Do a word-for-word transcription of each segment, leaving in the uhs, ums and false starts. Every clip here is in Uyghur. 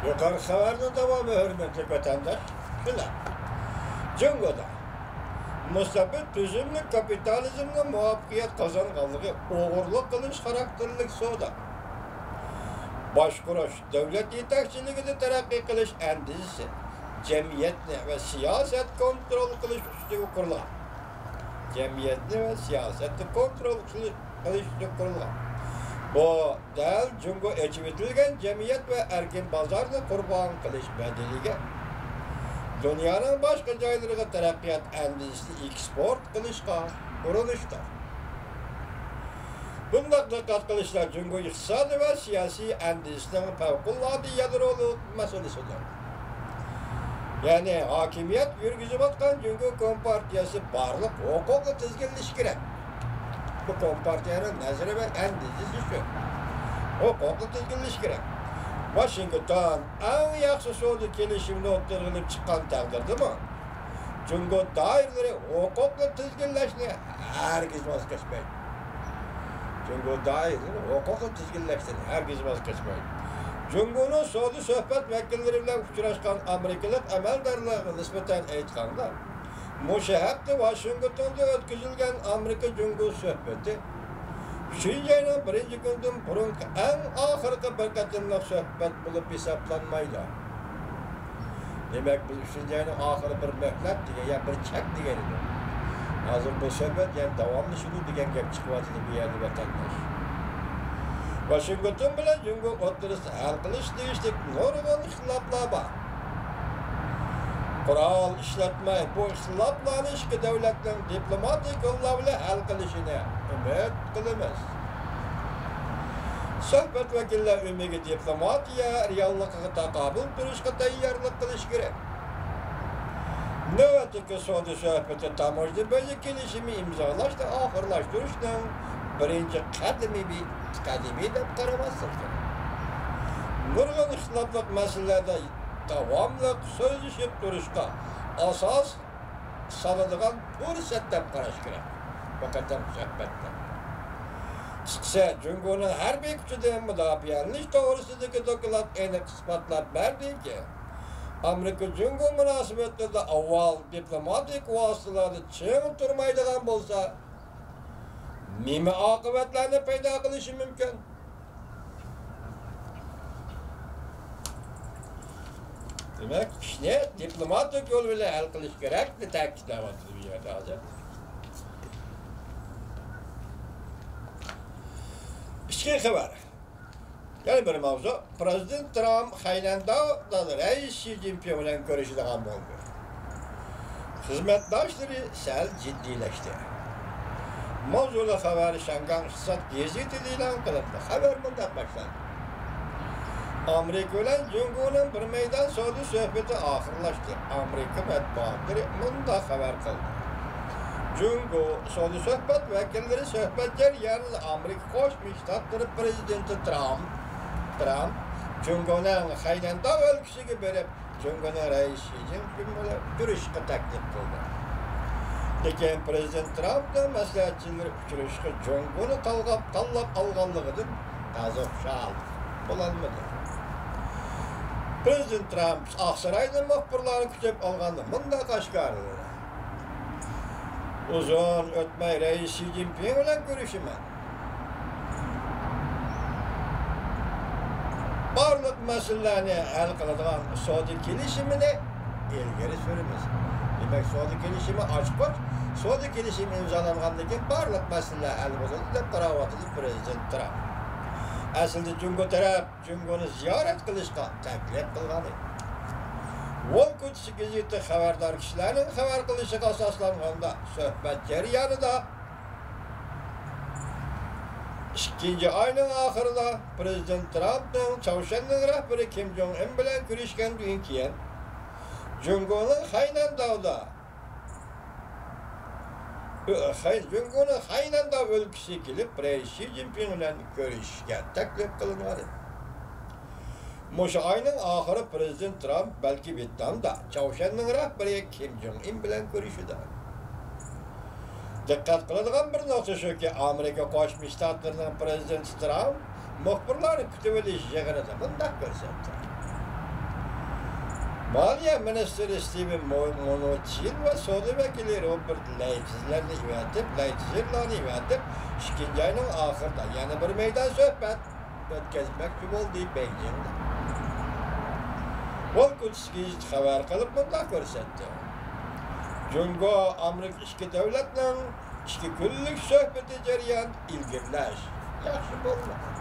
يۇقىرىقى خەۋەرنىڭ داۋامى، ھۆرمەتلىك ۋەتەنداش، شۇنداق. جۇڭگودا مۇستەبىت تۈزۈملۈك كاپىتالىزمنىڭ مۇۋەپپەقىيەت قازانغانلىقى ئوغرىلىق قىلىش خاراكتېرلىك سودا، باشقۇرۇش، دۆلەت يېتەكچىلىكىدە تەرەققىي قىلىش ئەندىزىسى، جەمئىيەتنى ۋە سىياسەت كونترول قىلىش ئۈستىگە قۇرۇلغان. جەمئىيەتنى ۋە سىياسەتنى كونترول قىلىش، قىلىش ئۈستىگە قۇرۇلغان. بۇ دەل جۇڭگو ئېچىۋېتىلگەن جەمئىيەت ۋە ئەركىن بازارنى قۇربان قىلىش بەدىلىگە دۇنيانىڭ باشقا جايلىرىغا تەرەققىيات ئەندىزىسىنى ئېكسپورت قىلىشقا ئۇرۇنۇشتۇر. بۇنداق دىققەت قىلىشلار جۇڭگو ئىقتىسادىي ۋە سىياسىي ئەندىزىسىنىڭ پەۋقۇلئاددە يادرولۇق مەسىلىسىدۇر. يەنى ھاكىمىيەت يۈرگۈزۈۋاتقان جۇڭگو كومپارتىيەسى بارلىق ھوقۇقنى تىزگىنلىشى كېرەك. بۇ كومپارتىيەنىڭ نەزىرى ۋە ئەندىزىسى شۇ. ھوقۇقنى تىزگىنلىشى كېرەك. ۋاشىنگتون ئەڭ ياخشى سودا كېلىشىمىنى ئوتتۇرىغا ئېلىپ چىققان تەقدىردىمۇ، جۇڭگو دائىرىلىرى ھوقۇقنى تىزگىنلەشنى ھەرگىز ۋاز كەچمەيدۇ. جۇڭگو دائىرىلىرى ھوقۇقنى تىزگىنلەشتىن ھەرگىز ۋاز كەچمەيدۇ. جۇڭگونىڭ سودا سۆھبەت ۋەكىللىرى بىلەن ئۇچراشقان ئامېرىكىلىق ئەمەلدارلارغا نىسبەتەن ئېيتقاندا، مۇشۇ ھەپتە ۋاشىنگتوندا ئۆتكۈزۈلگەن ئامېرىكا جۇڭگو سۆھبىتى ئۈچىنچى ئاينىڭ بىرىنچى كۈنىدىن بۇرۇنقى ئەڭ ئاخىرقى بىر قېتىملىق سۆھبەت بولۇپ ھېسابلانمايدۇ. دېمەك، بىز ئۈچىنچى ئاينىڭ ئاخىرى بىر مۆھلەت دېگەن، يا بىر چەك دېگەن ئىدۇق. ھازىر بۇ سۆھبەت يەنە داۋاملىشىدۇ دېگەن گەپ چىقىۋاتىدۇ بۇ يەردە، ۋەتەنداش. ۋاشىنگتون بىلەن جۇڭگو ئوتتۇرىسىدا ھەل قىلىش تېگىشلىك نۇرغۇن ئىختىلاپلار بار. قورال ئىشلەتمەي، بۇ ئىختىلاپلارنى ئىككى دۆلەتنىڭ دىپلوماتىك يوللار بىلەن ھەل قىلىشىنى ئۈمىد قىلىمىز. سۆھبەت ۋەكىللەر ئۈمىدى دىپلوماتىيە رېئاللىقىغا تاقابىل تۇرۇشقا تەييارلىق قىلىش كېرەك. نۆۋەتتىكى سودا سۆھبىتى تاموژنا بۆلىكى كېلىشىمى ئىمزالاشنى ئاخىرلاشتۇرۇشنىڭ بىرىنچى قەدىمى، قەدىمى دەپ قارىماسلىق كېرەك. نۇرغۇن ئىختىلاپلىق مەسىلىلەردە داۋاملىق سۆزلىشىپ تۇرۇشقا ئاساس سالىدىغان پۇرسەت دەپ قاراش كېرەك بۇ قېتىمقى سۆھبەتنى. قىسقىسى، جۇڭگونىڭ ھەربىي كۈچىدىن مۇداپىئەلىنىش توغرىسىدىكى دوكلات ئېنىق ئىسپاتلاپ بەردىكى، ئامېرىكا جۇڭگو مۇناسىۋەتلىرىدە ئاۋۋال دىپلوماتىك ۋاسىتىلەردە چىڭ تۇرمايدىغان بولسا، نېمە ئاقىۋەتلەرنى پەيدا قىلىشى مۇمكىن؟ دېمەك، ئىشنى دىپلوماتىك يول بىلەن ھەل قىلىش كېرەك، دەپ تەكىتلەۋاتىدۇ بۇ يەردە ھازىر. ئىچكى خەۋەر. يەنە بىر ماۋزۇ. پرېزىدېنت ترامپ خەينەنداۋدا رەئىس شى جىنپىڭ بىلەن كۆرۈشىدىغان بولدى. خىزمەتداشلىرى سەل جىددىيلەشتى. ماۋزۇلۇق خەۋەر شياڭگاڭ ئىقتىساد گېزىتىدە ئېلان قىلىندى. خەۋەر مۇنداق باشلاندى. ئامېرىكا بىلەن جۇڭگونىڭ بىر مەيدان سودا سۆھبىتى ئاخىرلاشتى. ئامېرىكا مەتبۇئاتلىرى مۇنداق خەۋەر قىلدى. جۇڭگو سودا سۆھبەت ۋەكىللىرى سۆھبەت جەريانىدا ئامېرىكا قوشما شتاتلىرى پرېزىدېنتى ترامپ، ترامپ جۇڭگونىڭ خەينەنداۋ ئۆلكىسىگە بېرىپ، جۇڭگونىڭ رەئىسى شى جىنپىڭ بىلەن كۆرۈشۈشكە تەكلىپ قىلدى. لېكىن پرېزىدېنت ترامپنىڭ مەسلىھەتچىلىرى ئۇچرىشىشقا جۇڭگونى تاللاپ، تاللاپ ئالغانلىقىدىن تازا خۇشال بولالمىدى. پرېزىدېنت ترامپ ئاقسارايدا مۇخبىرلارنى كۈتۈپ ئالغاندا مۇنداق ئاشكارىلىدى. ئۇزۇن ئۆتمەي رەئىس شى جىنپىڭ بىلەن كۆرۈشىمەن. بارلىق مەسىلىلەرنى ھەل قىلىدىغان سودا كېلىشىمىنى ئىلگىرى سۈرىمىز. دېمەك، سودا كېلىشىمى ئاچقۇچ، سودا كېلىشىمى ئىمزالاندىن كېيىن بارلىق مەسىلىلەر ھەل بولىدۇ، دەپ قاراۋاتىدۇ پرېزىدېنت ترامپ. ئەسلىدە جۇڭگو تەرەپ جۇڭگونى زىيارەت قىلىشقا تەكلىپ قىلغان ئىدى. ۋول كوچىسى گېزىتى خەۋەردار كىشىلەرنىڭ خەۋەر قىلىشىغا ئاساسلانغاندا، سۆھبەت جەريانىدا ئىككىنچى ئاينىڭ ئاخىرىدا پرېزىدېنت ترامپنىڭ چاۋشيەننىڭ رەھبىرى كىم جوڭ ئىن بىلەن كۆرۈشكەندىن كېيىن، جۇڭگونىڭ خەينەنداۋدا، خەي-، جۇڭگونىڭ خەينەنداۋ ئۆلكىسىگە كېلىپ، رەئىس شى جىنپىڭ بىلەن كۆرۈشۈشكە تەكلىپ قىلىنغان ئىدى. مۇشۇ ئاينىڭ ئاخىرى پرېزىدېنت ترامپ بەلكى ۋيېتنامدا چاۋشيەننىڭ رەھبىرى كىم جوڭ ئىن بىلەن كۆرۈشىدۇ. دىققەت قىلىدىغان بىر نۇقتا شۇكى، ئامېرىكا قوشما شتاتلىرىنىڭ پرېزىدېنتى ترامپ مۇخبىرلارنى كۈتۈۋېلىش يىغىنىدا مۇنداق كۆرسەتتى. مالىيە مىنىستىرى ستىۋېن مو-، مۇنچىن ۋە سودا ۋەكىلى روبېرت لايتىزېرنى ئەۋەتىپ، لايتىزېرلارنى ئەۋەتىپ، ئىككىنچى ئاينىڭ ئاخىرىدا يەنە بىر مەيدان سۆھبەت ئۆتكۈزمەكچى بولدى بېيجىڭدا. ۋولكوۋسكىي خەۋەر قىلىپ مۇنداق كۆرسەتتى: جۇڭگو ئامېرىكا ئىككى دۆلەتنىڭ ئىككى كۈنلۈك سۆھبىتى جەريانىدا ئىلگىرىلەش ياخشى بولمىغان.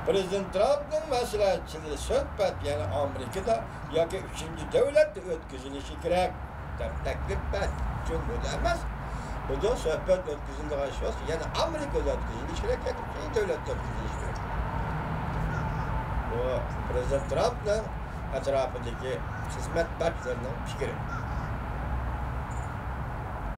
پىرېزىدېنت ترامپنىڭ مەسلىھەتچىلىرى سۆھبەت يەنە ئامېرىكىدا ياكى ئۈچىنچى دۆلەتتە ئۆتكۈزۈلۈشى كېرەك دەپ تەكلىپ بەردى. جۇڭگودا ئەمەس. بۇ سۆھبەت ئۆتكۈزۈلىدىغان ئىش بولسا يەنە ئامېرىكىدا ئۆتكۈزۈلۈشى كېرەك ياكى ئۈچىنچى دۆلەتتە ئۆتكۈزۈلۈشى كېرەك. بۇ پىرېزىدېنت ترامپنىڭ ئەتراپىدىكى خىزمەتداشلىرىنىڭ پىكرى.